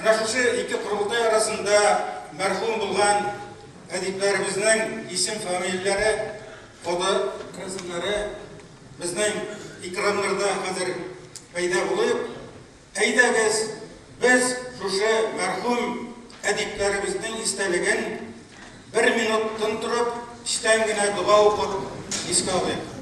Менә шушы ике корылтай арасында мәрхүм булган әдипләребезнең исем-фамилияләре, фото рәсемнәре безнең экраннарда хәзер пәйда булып, әйдәгез, без шушы мәрхүм әдипләребезнең истәлеген бер минут тын торып, эчтән генә дога укып искә алыйк.